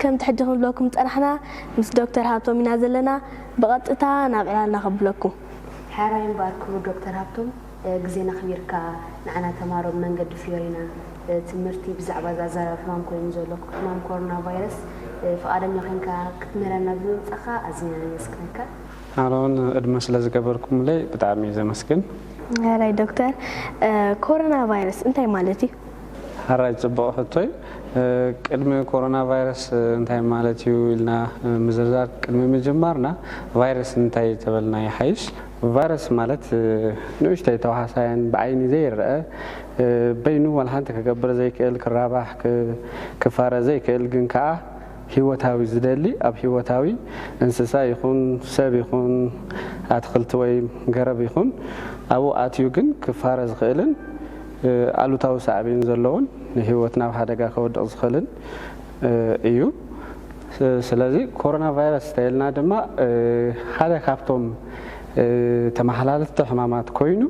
ከምቲ ሕጂ ክንብለኩም ዝጸናሕና፣ ምስ ዶክተር ሃብቶም ኢና ዘለና። ብቐጥታ ናብ ዕላልና ከብለኩም። ሕራይ እምበኣር ክቡር ዶክተር ሃብቶም፣ ግዜና ኣኽቢርካ ንዓና ተምሃሮ ብመንገዲ ፊዮሪና ትምህርቲ ብዛዕባ እዛ ኣዛራቢ ሕማም ኮይኑ ዘሎ ሕማም ኮሮና ቫይረስ ፍቓደኛ ኮይንካ ክትምህረና ብምምጻኻ ኣዚና ነመስግነካ። ኣነ እውን ዕድመ ስለ ዝገበርኩምለይ ብጣዕሚ እየ ዘመስግን። ሕራይ ዶክተር፣ ኮሮና ቫይረስ እንታይ ማለት እዩ? ሕራይ ጽቡቕ ሕቶ እዩ። ቅድሚ ኮሮና ቫይረስ እንታይ ማለት እዩ ኢልና ምዝርዛር ቅድሚ ምጅማርና ቫይረስ እንታይ ተበልና ይሓይሽ። ቫይረስ ማለት ንእሽተይ ተዋሳያን ብዓይኒ ዘይረአ በይኑ ዋላ ሓንቲ ክገብር ዘይክእል ክራባሕ ክፋረ ዘይክእል ግን ከዓ ህይወታዊ ዝደሊ ኣብ ህይወታዊ እንስሳ ይኹን ሰብ ይኹን ኣትክልቲ ወይ ገረብ ይኹን ኣብኡ ኣትዩ ግን ክፋረ ዝኽእልን ኣሉታዊ ሳዕቤን ዘለዎን ንህይወትና ኣብ ሓደጋ ከወድቕ ዝኽእልን እዩ። ስለዚ ኮሮና ቫይረስ ተይልና ድማ ሓደ ካብቶም ተመሓላለፍቲ ሕማማት ኮይኑ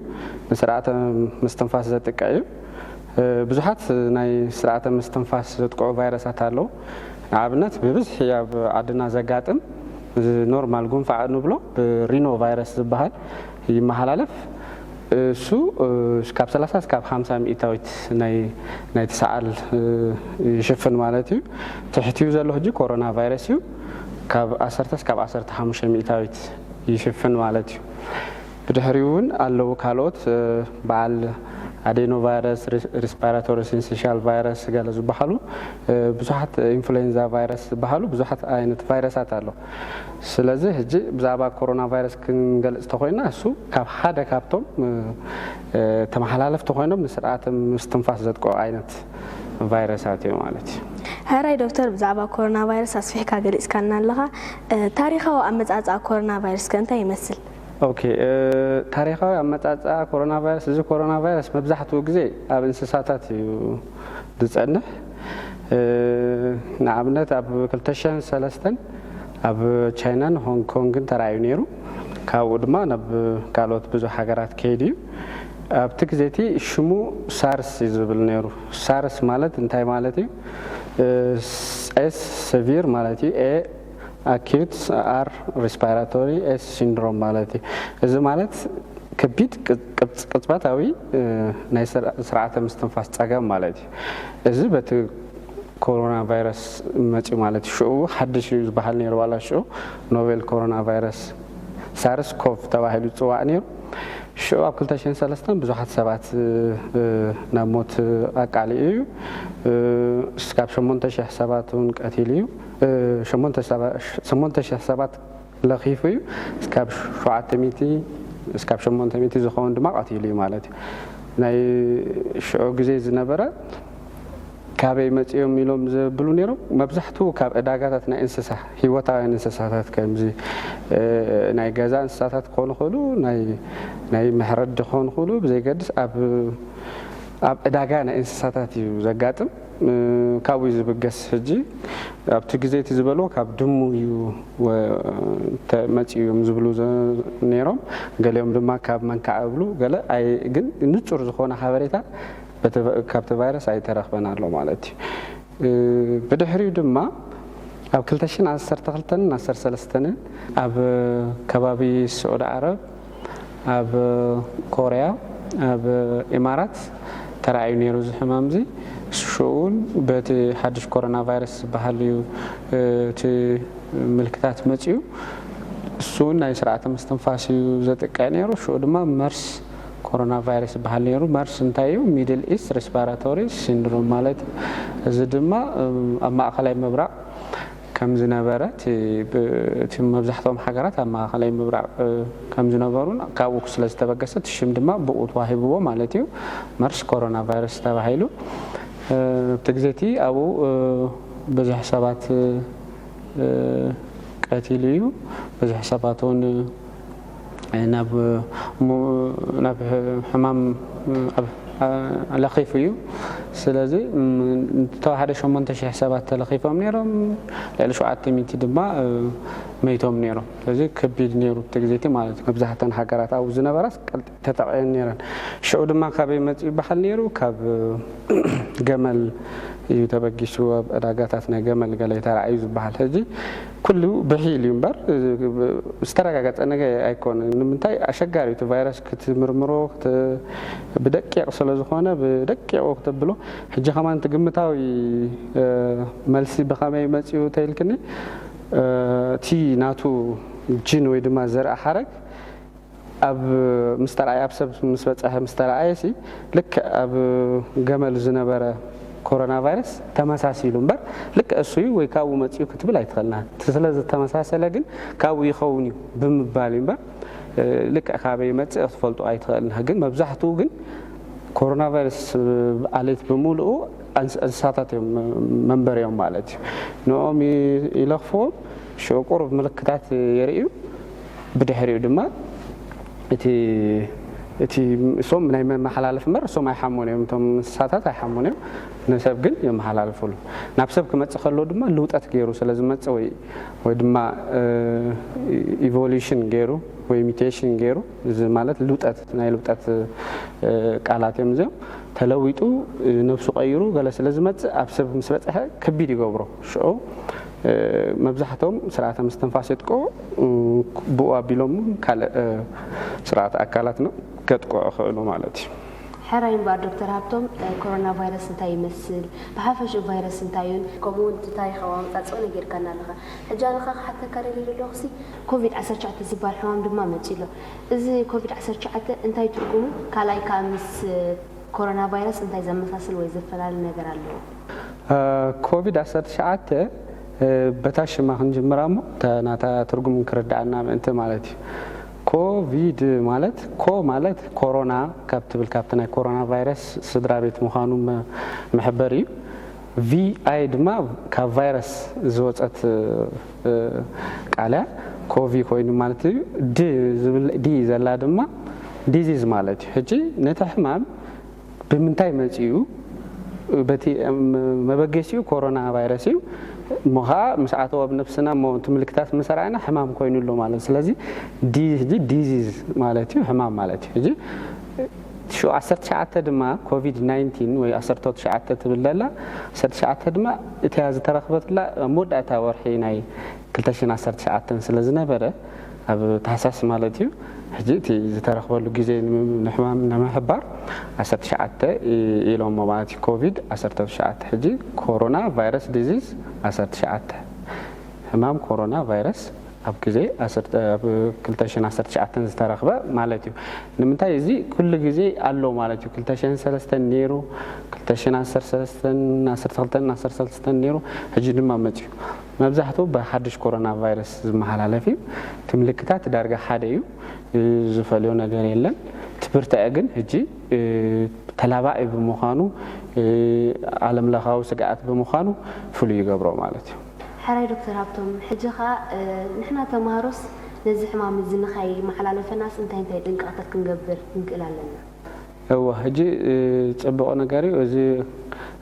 ንስርዓተ ምስትንፋስ ዘጥቅዕ እዩ። ብዙሓት ናይ ስርዓተ ምስትንፋስ ዘጥቅዑ ቫይረሳት ኣለዉ። ንኣብነት ብብዝሒ ኣብ ዓድና ዘጋጥም እዚ ኖርማል ጉንፋዕ ንብሎ ብሪኖ ቫይረስ ዝበሃል ይመሓላለፍ። እሱ ካብ ሰላሳ እስካብ ሓምሳ ሚእታዊት ናይ ናይቲ ሰዓል ይሽፍን ማለት እዩ። ትሕቲኡ ዘሎ ሕጂ ኮሮና ቫይረስ እዩ። ካብ ዓሰርተ እስካብ ዓሰርተ ሓሙሽተ ሚእታዊት ይሽፍን ማለት እዩ። ብድሕሪኡ እውን ኣለዉ ካልኦት በዓል ኣዴኖ ቫይረስ፣ ሪስፓራቶሪ ሲንሲሻል ቫይረስ ገለ ዝበሃሉ ብዙሓት ኢንፍሉዌንዛ ቫይረስ ዝበሃሉ ብዙሓት ዓይነት ቫይረሳት ኣለዉ። ስለዚ ሕጂ ብዛዕባ ኮሮና ቫይረስ ክንገልፅ ተኮይና እሱ ካብ ሓደ ካብቶም ተመሓላለፍቲ ኮይኖም ንስርዓተ ምስትንፋስ ዘጥቅዑ ዓይነት ቫይረሳት እዩ ማለት እዩ። ሕራይ ዶክተር፣ ብዛዕባ ኮሮና ቫይረስ ኣስፊሕካ ገሊፅካልና ኣለኻ። ታሪኻዊ ኣመፃፅኣ ኮሮና ቫይረስ ከ እንታይ ይመስል? ኦኬ፣ ታሪኻዊ ኣመፃፅኣ ኮሮና ቫይረስ፣ እዚ ኮሮና ቫይረስ መብዛሕትኡ ግዜ ኣብ እንስሳታት እዩ ዝፀንሕ። ንኣብነት ኣብ ክልተ ሽሕን ሰለስተን ኣብ ቻይናን ሆንግ ኮንግን ተራእዩ ነይሩ። ካብኡ ድማ ናብ ካልኦት ብዙሕ ሃገራት ከይዱ እዩ። ኣብቲ ግዜ እቲ ሽሙ ሳርስ እዩ ዝብል ነይሩ። ሳርስ ማለት እንታይ ማለት እዩ? ኤስ ሰቪር ማለት እዩ። ኤ ኣኪዩት፣ ኣር ሪስፓራቶሪ፣ ኤስ ሲንድሮም ማለት እዩ። እዚ ማለት ከቢድ ቅጽበታዊ ናይ ስርዓተ ምስትንፋስ ጸገም ማለት እዩ። እዚ በቲ ኮሮና ቫይረስ መፂኡ ማለት እዩ። ሽዑ ሓድሽ እዩ ዝበሃል ነይሩ ዋላ ሽዑ ኖቬል ኮሮና ቫይረስ ሳርስ ኮቭ ተባሂሉ ዝፅዋዕ ነይሩ። ሽዑ ኣብ ክልተ ሽሕን ሰለስተን ብዙሓት ሰባት ናብ ሞት ኣቃሊዑ እዩ። እስካብ ሸሞንተ ሽሕ ሰባት እውን ቀቲሉ እዩ። ሸሞንተ ሽሕ ሰባት ለኺፉ እዩ። እስካብ ሸውዓተ ሚእቲ እስካብ ሸሞንተ ሚእቲ ዝኸውን ድማ ቀቲሉ እዩ ማለት እዩ። ናይ ሽዑ ግዜ ዝነበረ ካበይ መፂኦም ኢሎም ዝብሉ ነይሮም። መብዛሕትኡ ካብ ዕዳጋታት ናይ እንስሳ፣ ህይወታውያን እንስሳታት፣ ከምዚ ናይ ገዛ እንስሳታት ክኾኑ ይኽእሉ፣ ናይ መሕረዲ ክኾኑ ይኽእሉ፣ ብዘይገድስ ኣብ ዕዳጋ ናይ እንስሳታት እዩ ዘጋጥም። ካብኡ እዩ ዝብገስ። ሕጂ ኣብቲ ግዜ እቲ ዝበልዎ ካብ ድሙ እዩ መፂኡ እዮም ዝብሉ ነይሮም። ገሊኦም ድማ ካብ መንካዕ ይብሉ። ገለ ግን ንፁር ዝኾነ ሓበሬታ ካብቲ ቫይረስ ኣይተረኽበን ኣሎ ማለት እዩ። ብድሕሪኡ ድማ ኣብ ክልተ ሽሕን ዓሰርተ ክልተን ዓሰርተ ሰለስተን ኣብ ከባቢ ስዑዲ ዓረብ፣ ኣብ ኮርያ፣ ኣብ ኢማራት ተራእዩ ነይሩ እዚ ሕማም እዚ። ሽኡ እውን በቲ ሓድሽ ኮሮና ቫይረስ ዝበሃል እዩ እቲ ምልክታት መፂኡ። እሱ እውን ናይ ስርዓተ ምስትንፋስ እዩ ዘጥቅዕ ነይሩ። ሽኡ ድማ መርስ ኮሮና ቫይረስ ይበሃል ነይሩ። መርስ እንታይ እዩ? ሚድል ኢስት ሪስፓራቶሪ ሲንድሮም ማለት እዩ። እዚ ድማ ኣብ ማእኸላይ ምብራቕ ከም ዝነበረ እቲ መብዛሕትኦም ሃገራት ኣብ ማእኸላይ ምብራቕ ከም ዝነበሩን ካብኡ ስለ ዝተበገሰ እቲ ሽም ድማ ብኡ ተዋሂብዎ ማለት እዩ። መርስ ኮሮና ቫይረስ ተባሂሉ። ኣብቲ ግዜ እቲ ኣብኡ ብዙሕ ሰባት ቀቲሉ እዩ። ብዙሕ ሰባት እውን ናብ ናብ ሕማም ለኺፉ እዩ። ስለዚ ዝተዋሓደ ሸሞንተ ሽሕ ሰባት ተለኺፎም ነይሮም፣ ልዕሊ ሸውዓተ ሚእቲ ድማ መይቶም ነይሮም። ስለዚ ከቢድ ነይሩ እቲ ግዜቲ ማለት እዩ። መብዛሕተን ሃገራት ኣብኡ ዝነበራስ ቀልጢ ተጠቕየን ነይረን። ሽዑ ድማ ካበይ መፂኡ ይበሃል ነይሩ? ካብ ገመል እዩ ተበጊሱ፣ ኣብ ዕዳጋታት ናይ ገመል ገለ ተራእዩ ዝበሃል። ሕጂ ኩሉ ብሒል እዩ እምበር ዝተረጋገፀ ነገር ኣይኮነን። ንምንታይ ኣሸጋሪ እቲ ቫይረስ ክትምርምሮ ብደቂቕ ስለ ዝኾነ ብደቂቑ ክተብሎ። ሕጂ ከማን እቲ ግምታዊ መልሲ ብኸመይ መፂኡ ተይልክኒ፣ እቲ ናቱ ጅን ወይ ድማ ዘርኢ ሓረግ ኣብ ምስ ተረኣየ፣ ኣብ ሰብ ምስ በፀሐ ምስ ተረኣየ ሲ ልክዕ ኣብ ገመል ዝነበረ ኮሮና ቫይረስ ተመሳሲሉ እምበር ልክዕ እሱ እዩ ወይ ካብኡ መፂኡ ክትብል ኣይትኽእልና። ስለ ዝተመሳሰለ ግን ካብኡ ይኸውን እዩ ብምባል እዩ እምበር ልክዕ ካበይ ይመፅእ ክትፈልጦ ኣይትኽእልና። ግን መብዛሕትኡ ግን ኮሮና ቫይረስ ኣሌት ብምሉኡ እንስሳታት እዮም መንበሪኦም ማለት እዩ። ንኦም ይለኽፍዎም፣ ሽዑ ቁሩብ ምልክታት የርእዩ። ብድሕሪኡ ድማ እቲ እቲ እሶም ናይ መመሓላለፍ እምበር እሶም ኣይሓሙን እዮም። እቶም እንስሳታት ኣይሓሙን እዮም፣ ንሰብ ግን የመሓላልፍሉ። ናብ ሰብ ክመፅእ ከሎ ድማ ልውጠት ገይሩ ስለ ዝመፅእ ወይ ወይ ድማ ኢቮሉሽን ገይሩ ወይ ሚቴሽን ገይሩ፣ እዚ ማለት ልውጠት፣ ናይ ልውጠት ቃላት እዮም እዚኦም። ተለዊጡ ነብሱ ቀይሩ ገለ ስለ ዝመፅእ ኣብ ሰብ ምስ በፅሐ ከቢድ ይገብሮ። ሽዑ መብዛሕቶም ስርዓተ ምስትንፋስ የጥቅዑ፣ ብኡ ኣቢሎም ካልእ ስርዓተ ኣካላትና ከጥቅዑ ይኽእሉ ማለት እዩ። ሕራይ እምበኣር ዶክተር ሃብቶም፣ ኮሮና ቫይረስ እንታይ ይመስል፣ ብሓፈሽኡ ቫይረስ እንታይ እዩን ከምኡ እውን እቲ ታሪኻዊ ኣመፃፅኦ ነጊርካና ኣለኻ። ሕጂ ኣነ ኸዓ ክሓተካ ደልየ ዘለኹ ሲ ኮቪድ ዓሰርተ ትሽዓተ ዝበሃል ሕማም ድማ መፂኡ ኣሎ። እዚ ኮቪድ ዓሰርተ ትሽዓተ እንታይ ትርጉሙ፣ ካልኣይ ከዓ ምስ ኮሮና ቫይረስ እንታይ ዘመሳስል ወይ ዘፈላለ ነገር ኣለዎ? ኮቪድ ዓሰርተ ትሽዓተ በታ ሽማ ክንጅምራ እሞ እታ ናታ ትርጉም ክርድኣና ምእንቲ ማለት እዩ። ኮቪድ ማለት ኮ ማለት ኮሮና ካብ ትብል ካብቲ ናይ ኮሮና ቫይረስ ስድራ ቤት ምዃኑ መ- መሕበሪ እዩ። ቪ ኣይ ድማ ካብ ቫይረስ ዝወፀት ቃል እያ። ኮቪ ኮይኑ ማለት እዩ። ድ ዝብል ዲ ዘላ ድማ ዲዚዝ ማለት እዩ። ሕጂ ነቲ ሕማም ብምንታይ መፂኡ? በቲ መበገሲኡ ኮሮና ቫይረስ እዩ። እሞ ከዓ ምስ ኣተወ ኣብ ነብስና እሞ እቲ ምልክታት ምስ ረኣና ሕማም ኮይኑ ኣሎ ማለት። ስለዚ ዲ- ሕጂ ዲዚዝ ማለት እዩ፣ ሕማም ማለት እዩ። ሕጂ ሽዑ ዓሰርተ ትሽዓተ ድማ ኮቪድ ናይንቲን ወይ ዓሰርተ ትሽዓተ ትብል ዘላ፣ ዓሰርተ ትሽዓተ ድማ እቲያ ዝተረኽበትላ ኣብ መወዳእታ ወርሒ ናይ ክልተ ሽሕን ዓሰርተ ትሽዓተን ስለ ዝነበረ ኣብ ታሕሳስ ማለት እዩ። ሕጂ እቲ ዝተረኽበሉ ግዜ ንሕማም ንምሕባር ዓሰርተ ትሽዓተ ኢሎሞ ማለት እዩ። ኮቪድ ዓሰርተ ትሽዓተ ሕጂ ኮሮና ቫይረስ ዲዚዝ ዓሰርተ ትሽዓተ ሕማም ኮሮና ቫይረስ ኣብ ግዜ ዓሰርተ- ኣብ ክልተ ሽሕን ዓሰርተ ትሽዓተን ዝተረኽበ ማለት እዩ። ንምንታይ እዚ ኩሉ ግዜ ኣሎ ማለት እዩ። ክልተ ሽሕን ሰለስተን ነይሩ፣ ክልተ ሽሕን ዓሰርተ ሰለስተን፣ ዓሰርተ ክልተን ዓሰርተ ሰለስተን ነይሩ፣ ሕጂ ድማ መፅዩ። መብዛሕትኡ ብሓድሽ ኮሮና ቫይረስ ዝመሓላለፍ እዩ። እቲ ምልክታት ዳርጋ ሓደ እዩ፣ ዝፈልዮ ነገር የለን። እቲ ብርትዐ ግን ሕጂ ተላባዒ ብምዃኑ፣ ዓለም ለኻዊ ስግኣት ብምዃኑ ፍሉይ ይገብሮ ማለት እዩ። ሕራይ ዶክተር ሃብቶም፣ ሕጂ ኸዓ ንሕና ተምሃሮስ ነዚ ሕማም እዚ ንኸይመሓላለፈናስ እንታይ እንታይ ጥንቃቐታት ክንገብር ክንክእል ኣለና? እወ፣ ሕጂ ፅቡቕ ነገር እዩ። እዚ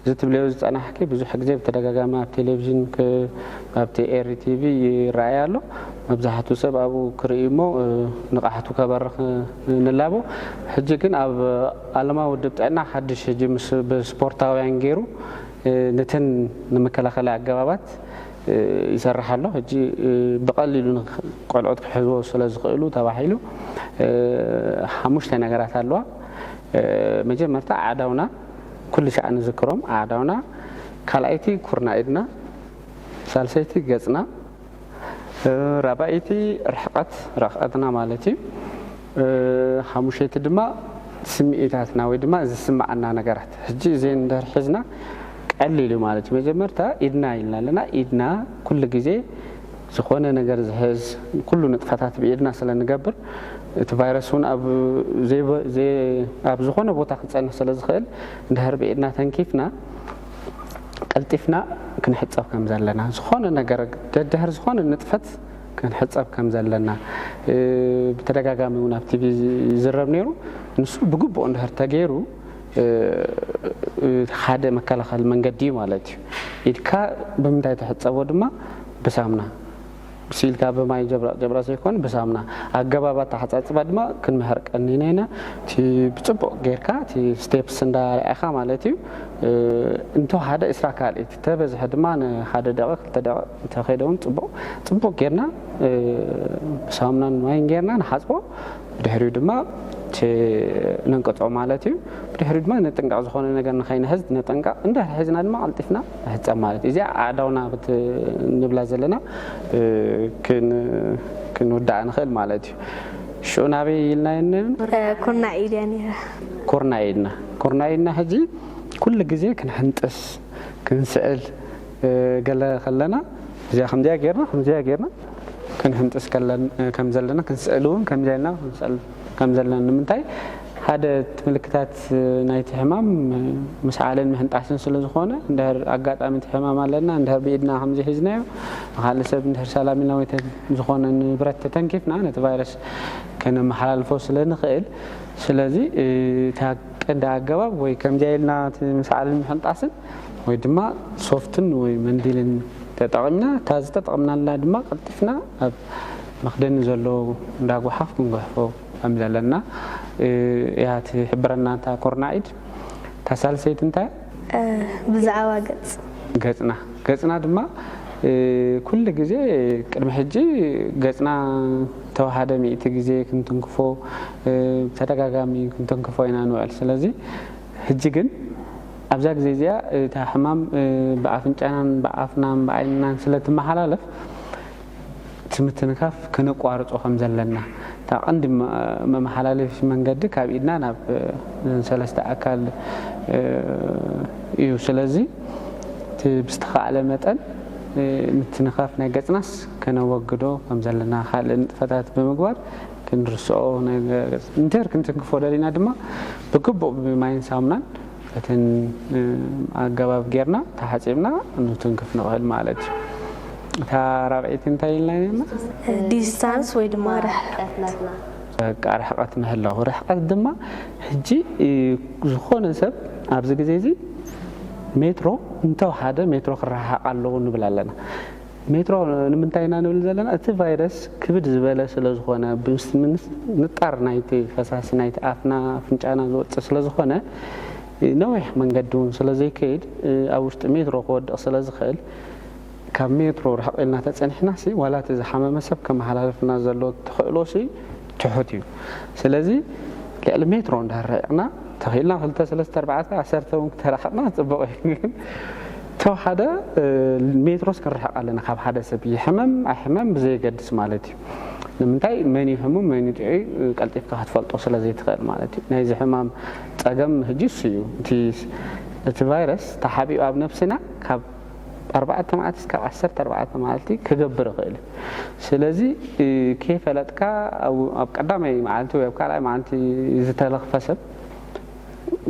እዚ ትብልዮ ዝፀናሕኪ ብዙሕ ግዜ ብተደጋጋሚ ኣብ ቴሌቪዥን፣ ኣብቲ ኤሪ ቲቪ ይረኣይ ኣሎ። መብዛሕትኡ ሰብ ኣብኡ ክርኢ እሞ ንቕሓቱ ከበርኽ ንላቦ። ሕጂ ግን ኣብ ዓለማዊ ውድብ ጥዕና ሓድሽ ሕጂ ምስ ብስፖርታውያን ገይሩ ነተን ንመከላኸሊ ኣገባባት ይሰርሕ ኣሎ። ሕጂ ብቐሊሉ ቆልዑት ክሕዝዎ ስለ ዝኽእሉ ተባሂሉ ሓሙሽተ ነገራት ኣለዋ። መጀመርታ ኣእዳውና ኩሉ ሻዕ ንዝክሮም ኣእዳውና፣ ካልኣይቲ ኩርና ኢድና፣ ሳልሰይቲ ገጽና፣ ራብኣይቲ ርሕቀት ርሕቀትና ማለት እዩ። ሓሙሸይቲ ድማ ስምዒታትና ወይ ድማ ዝስምዓና ነገራት። ሕጂ እዚአን እንድሕር ሒዝና ቀሊል እዩ ማለት እዩ። መጀመርታ ኢድና ኢልና ኣለና። ኢድና ኩሉ ግዜ ዝኾነ ነገር ዝሕዝ ኩሉ ንጥፈታት ብኢድና ስለ ንገብር እቲ ቫይረስ እውን ኣብ ዘይበ- ዘይ- ኣብ ዝኾነ ቦታ ክፀንሕ ስለ ዝኽእል እንድሕር ብኢድና ተንኪፍና ቀልጢፍና ክንሕፀብ ከም ዘለና ዝኾነ ነገር ደድሕር ዝኾነ ንጥፈት ክንሕጸብ ከም ዘለና ብተደጋጋሚ እውን ኣብ ቲቪ ይዝረብ ነይሩ። ንሱ ብግቡእ እንድሕር ተገይሩ ሓደ መከላኸሊ መንገዲ እዩ ማለት እዩ። ኢድካ ብምንታይ ትሕጸቦ ድማ ብሳምና፣ ብስኢልካ ብማይ ጀብራቕ ጀብራቕ ዘይኮነ ብሳምና። ኣገባብ ኣተሓጻጽባ ድማ ክንምሕር ቀኒና ኢና። እቲ ብጽቡቕ ጌርካ እቲ ስቴፕስ እንዳርኣኻ ማለት እዩ። እንተወሓደ ዕስራ ካልኢት፣ ተበዝሐ ድማ ንሓደ ደቂቕ ክልተ ደቂቕ እንተኸይደ እውን ጽቡቕ፣ ጽቡቕ ጌርና ብሳሙናን ማይን ጌርና ንሓጽቦ። ብድሕሪኡ ድማ ነንቅጾ ማለት እዩ። ብድሕሪኡ ድማ ንጥንቃቕ፣ ዝኾነ ነገር ንኸይንሕዝ ንጥንቃቕ። እንድሕር ሒዝና ድማ ቀልጢፍና ንሕጸብ ማለት እዩ። እዚኣ ኣእዳውና ንብላ ዘለና ክንውዳኣ ንኽእል ማለት እዩ። ሽዑ ናበይ ኢልና የንን ኩርናዕ ኢድያ ነይራ። ኩርናዕ ኢድና፣ ኩርናዕ ኢድና ሕጂ ኩሉ ግዜ ክንሕንጥስ፣ ክንስዕል ገለ ከለና እዚኣ ከምዚኣ ጌርና፣ ከምዚኣ ጌርና ክንሕንጥስ ከም ዘለና፣ ክንስዕል እውን ከምዚኣ ኢልና ክንስዕል ከም ዘለና። ንምንታይ? ሓደ እቲ ምልክታት ናይቲ ሕማም ምስዓልን ምሕንጣስን ስለ ዝኾነ፣ እንድሕር ኣጋጣሚ እቲ ሕማም ኣለና፣ እንድሕር ብኢድና ከምዚ ሒዝናዮ፣ ንኻልእ ሰብ እንድሕር ሰላም ኢልና ወይ ዝኾነ ንብረት ተተንኪፍና፣ ነቲ ቫይረስ ከነመሓላልፎ ስለ ንኽእል፣ ስለዚ እታ ቀንዲ ኣገባብ ወይ ከምዚኣ ኢልና እቲ ምስዓልን ምሕንጣስን ወይ ድማ ሶፍትን ወይ መንዲልን ተጠቒምና፣ እታ ዝተጠቐምናላ ድማ ቀልጢፍና ኣብ መኽደኒ ዘሎ እንዳጓሓፍ ክንጉሕፎ ከም ዘለና እያ ትሕብረና እታ ኮርናዒድ። እታ ሳልሰይቲ እንታይ? ብዛዕባ ገጽ። ገጽና፣ ገጽና ድማ ኩሉ ግዜ ቅድሚ ሕጂ ገጽና ተወሓደ ሚእቲ ግዜ ክንትንክፎ፣ ብተደጋጋሚ ክንትንክፎ ኢና ንውዕል። ስለዚ ሕጂ ግን ኣብዛ ግዜ እዚኣ እታ ሕማም ብኣፍንጫናን ብኣፍናን ብዓይንናን ስለ ትመሓላለፍ፣ እቲ ምትንካፍ ከነቋርጾ ከም ዘለና፣ እታ ቀንዲ መመሓላለፊ መንገዲ ካብ ኢድና ናብ ሰለስተ ኣካል እዩ። ስለዚ እቲ ብዝተኻእለ መጠን ምትንኻፍ ናይ ገጽናስ ከነወግዶ ከም ዘለና፣ ካልእ ንጥፈታት ብምግባር ክንርስኦ፣ እንተር ክንትንክፎ ደሊና ድማ ብግቡእ ብማይን ሳሙናን በተን ኣገባብ ጌርና ተሓጺብና ንትንክፍ ንኽእል ማለት እዩ። እታ ራብዐይቲ እንታይ ኢልና ነርና? ዲስታንስ ወይ ድማ ርሕቀት። በቃ ርሕቀት ምህላው። ርሕቀት ድማ ሕጂ ዝኾነ ሰብ ኣብዚ ግዜ እዚ ሜትሮ እንተወሓደ ሜትሮ ክረሓሓቕ ኣለዎ ንብል ኣለና። ሜትሮ ንምንታይ ኢና ንብል ዘለና? እቲ ቫይረስ ክብድ ዝበለ ስለ ዝኾነ፣ ምስ ምንጣር ናይቲ ፈሳሲ ናይቲ ኣፍና ኣፍንጫና ዝወፅእ ስለ ዝኾነ፣ ነዊሕ መንገዲ እውን ስለ ዘይከይድ፣ ኣብ ውሽጢ ሜትሮ ክወድቕ ስለ ዝኽእል፣ ካብ ሜትሮ ርሕቕ ኢልና ተጸኒሕና ሲ ዋላ እቲ ዝሓመመ ሰብ ከመሓላልፍና ዘሎ ተኽእሎ ሲ ትሑት እዩ። ስለዚ ልዕሊ ሜትሮ እንድሕር ርሒቕና፣ ተኽኢልና ክልተ ሰለስተ ኣርባዕተ ዓሰርተ እውን ተራሓቕና ጽቡቕ እዩ። ግን ተወሓደ ሜትሮስ ክንርሕቕ ኣለና ካብ ሓደ ሰብ፣ ይሕመም ኣይሕመም ብዘየገድስ ማለት እዩ። ንምንታይ? መን እዩ ሕሙም መን እዩ ጥዑይ ቀልጢፍካ ክትፈልጦ ስለ ዘይትኽእል ማለት እዩ። ናይዚ ሕማም ጸገም ሕጂ እሱ እዩ። እቲ እቲ ቫይረስ ተሓቢኡ ኣብ ነብስና ካብ ኣርባዕተ መዓልቲ እስካብ ዓሰርተ ኣርባዕተ መዓልቲ ክገብር ይኽእል እዩ። ስለዚ ከይፈለጥካ ኣብ ቀዳማይ መዓልቲ ወይ ኣብ ካልኣይ መዓልቲ ዝተለኽፈ ሰብ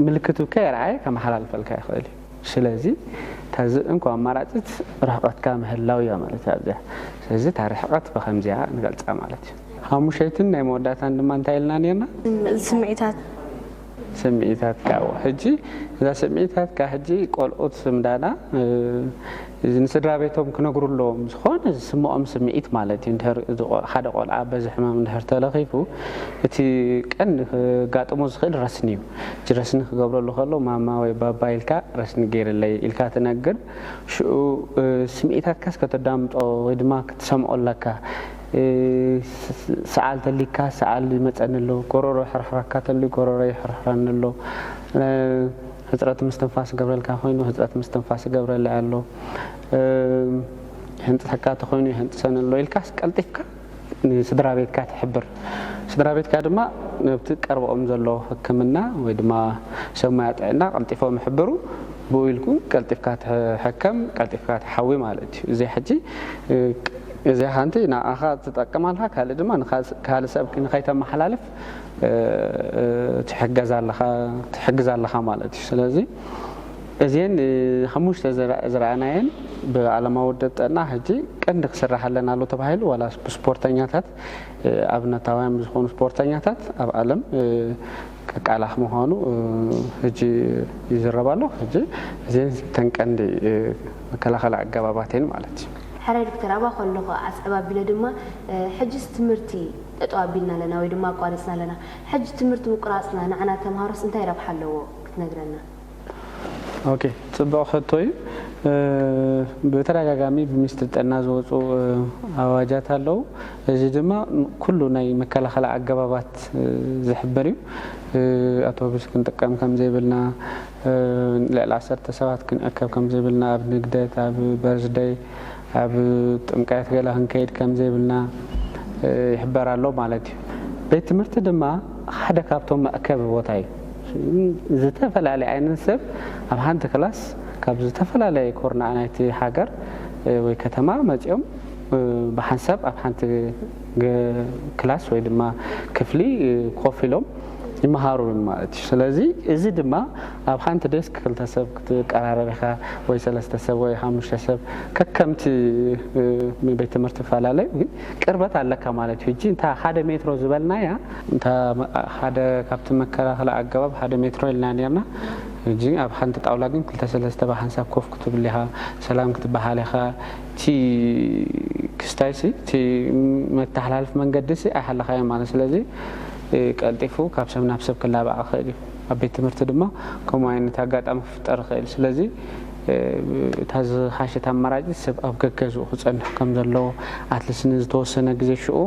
ምልክቱ ከየርኣየ ከመሓላልፈልካ ይኽእል እዩ። ስለዚ እታ ዝእንኮ ኣማራፂት ርሕቐትካ ምህላው እያ ማለት እያ ኣብዚኣ። ስለዚ እታ ርሕቐት ብኸምዚኣ ንገልፃ ማለት እዩ። ሓሙሸይትን ናይ መወዳእታን ድማ እንታይ ኢልና ነርና? ስምዒታት ስምዒታትካ እዎ። ሕጂ እዛ ስምዒታትካ ሕጂ ቆልዑት ምዳና ንስድራ ቤቶም ክነግሩ ኣለዎም። ዝኾነ ዝስምኦም ስምዒት ማለት እዩ። እንድሕር ሓደ ቆልዓ በዚ ሕማም እንድሕር ተለኺፉ እቲ ቀንዲ ክጋጥሞ ዝኽእል ረስኒ እዩ። ሕጂ ረስኒ ክገብረሉ ከሎ ማማ ወይ ባባ ኢልካ ረስኒ ገይርለይ ኢልካ ትነግር። ሽኡ ስምዒታትካስ ከተዳምጦ ወይ ድማ ክትሰምዖ ኣለካ። ሰዓል ተሊካ ሰዓል ይመፀኒ ኣሎ፣ ጎረሮ ሕርሕረካ ተሊ ጎረሮ ይሕርሕረኒ ኣሎ፣ ሕፅረት ምስትንፋስ ገብረልካ ኮይኑ ሕፅረት ምስትንፋስ ይገብረለይ ኣሎ፣ ይሕንጥሰካ ተኮይኑ ይሕንጥሰኒ ኣሎ ኢልካስ ቀልጢፍካ ንስድራ ቤትካ ትሕብር። ስድራ ቤትካ ድማ ነብቲ ቀርቦኦም ዘሎ ሕክምና ወይ ድማ ሰብ ሞያ ጥዕና ቀልጢፎም ይሕብሩ። ብኡ ኢልኩ ቀልጢፍካ ትሕከም፣ ቀልጢፍካ ትሓዊ ማለት እዩ። እዚ ሕጂ እዚ ሓንቲ ንኣኻ ትጠቅም ኣለኻ፣ ካልእ ድማ ንኻልእ ሰብ ንኸይተመሓላልፍ ትሕገዝ ኣለኻ፣ ትሕግዝ ኣለኻ ማለት እዩ። ስለዚ እዚን ሓሙሽተ ዝረኣናየን ብዓለማዊ ውድብ ጥዕና ሕጂ ቀንዲ ክስራሓለን ኣሎ ተባሂሉ ዋላ ብስፖርተኛታት ኣብነታውያን ብዝኾኑ ስፖርተኛታት ኣብ ዓለም ቀቃላኽ ምዃኑ ሕጂ ይዝረብ ኣሎ። ሕጂ እዚን ተን ቀንዲ መከላኸሊ ኣገባባትን ማለት እዩ። ሕራይ ዶክተር፣ ኣብኣ ከለኹ ኣስዕብ ኣቢለ ድማ ሕጅስ ትምህርቲ ጠጠው ኣቢልና ኣለና ወይ ድማ ኣቋሪፅና ኣለና። ሕጂ ትምህርቲ ምቁራፅና ንዓና ተምሃሮስ እንታይ ረብሓ ኣለዎ ክትነግረና? ኦኬ፣ ፅቡቕ ሕቶ እዩ። ብተደጋጋሚ ብሚኒስትሪ ጥዕና ዝወፁ ኣዋጃት ኣለዉ። እዚ ድማ ኩሉ ናይ መከላኸሊ ኣገባባት ዝሕብር እዩ። ኣውቶቡስ ክንጥቀም ከም ዘይብልና፣ ልዕሊ ዓሰርተ ሰባት ክንእከብ ከም ዘይብልና፣ ኣብ ንግደት፣ ኣብ በርዝደይ፣ ኣብ ጥምቀት ገለ ክንከይድ ከም ዘይብልና ይሕበር ኣሎ ማለት እዩ። ቤት ትምህርቲ ድማ ሓደ ካብቶም መእከቢ ቦታ እዩ። ዝተፈላለየ ዓይነት ሰብ ኣብ ሓንቲ ክላስ ካብ ዝተፈላለየ ኮርናዕ ናይቲ ሃገር ወይ ከተማ መፂኦም ብሓንሳብ ኣብ ሓንቲ ክላስ ወይ ድማ ክፍሊ ኮፍ ኢሎም ይመሃሩ ማለት እዩ። ስለዚ እዚ ድማ ኣብ ሓንቲ ዴስክ ክልተ ሰብ ክትቀራረብ ኢኻ ወይ ሰለስተ ሰብ ወይ ሓሙሽተ ሰብ ከከምቲ ቤት ትምህርቲ ይፈላለ እዩ፣ ግን ቅርበት ኣለካ ማለት እዩ። ሕጂ እንታ ሓደ ሜትሮ ዝበልናያ እንታ ሓደ ካብቲ መከላኸሊ ኣገባብ ሓደ ሜትሮ ኢልና ነርና። ሕጂ ኣብ ሓንቲ ጣውላ ግን ክልተ ሰለስተ ብሓንሳብ ኮፍ ክትብል ኢኻ፣ ሰላም ክትበሃል ኢኻ። እቲ ክስታይሲ እቲ መተሓላለፊ መንገዲ ሲ ኣይሓለኻዮ ማለት ስለዚ ቀልጢፉ ካብ ሰብ ናብ ሰብ ክላባዕ ይኽእል እዩ። ኣብ ቤት ትምህርቲ ድማ ከምኡ ዓይነት ኣጋጣሚ ክፍጠር ይኽእል። ስለዚ እታ ዝሓሸት ኣማራጭ ሰብ ኣብ ገገዝኡ ክፀንሕ ከም ዘለዎ ኣትልስ ንዝተወሰነ ግዜ ሽኡ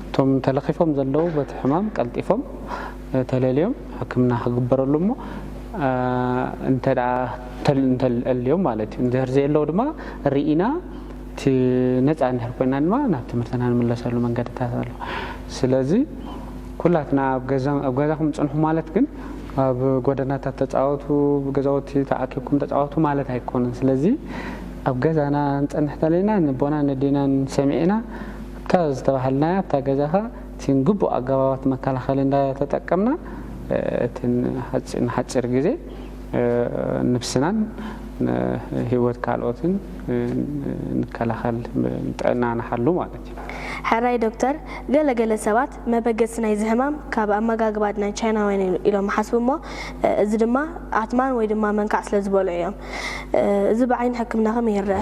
እቶም ተለኺፎም ዘለዉ በቲ ሕማም ቀልጢፎም ተለልዮም ሕክምና ክግበረሉ እሞ እንተ እንተልዮም ማለት እዩ። እንድሕር ዘየለዉ ድማ ርኢና እቲ ነፃ እንድሕር ኮይና ድማ ናብ ትምህርትና ንምለሰሉ መንገድታት ኣሎ። ስለዚ ኩላትና ኣብ ገዛኹም ፅንሑ ማለት ግን ኣብ ጎደናታት ተፃወቱ፣ ገዛውቲ ተኣኪብኩም ተፃወቱ ማለት ኣይኮነን። ስለዚ ኣብ ገዛና ንፀንሕ ተለና ንቦና ነዴናን ሰሚዕና ኣብታ ዝተባሃልናያ ኣብታ ገዛኻ እቲ ግቡእ ኣገባባት መከላኸሊ እንዳተጠቀምና እቲ ንሓፂር ግዜ ንብስናን ንህይወት ካልኦትን ንከላኸል ጥዕና ንሓሉ ማለት እዩ። ሕራይ ዶክተር፣ ገለ ገለ ሰባት መበገሲ ናይዚ ሕማም ካብ ኣመጋግባ ናይ ቻይናውያን እዩ ኢሎም ይሓስቡ እሞ እዚ ድማ ኣትማን ወይ ድማ መንካዕ ስለ ዝበልዑ እዮም። እዚ ብዓይኒ ሕክምና ከመይ ይረአ?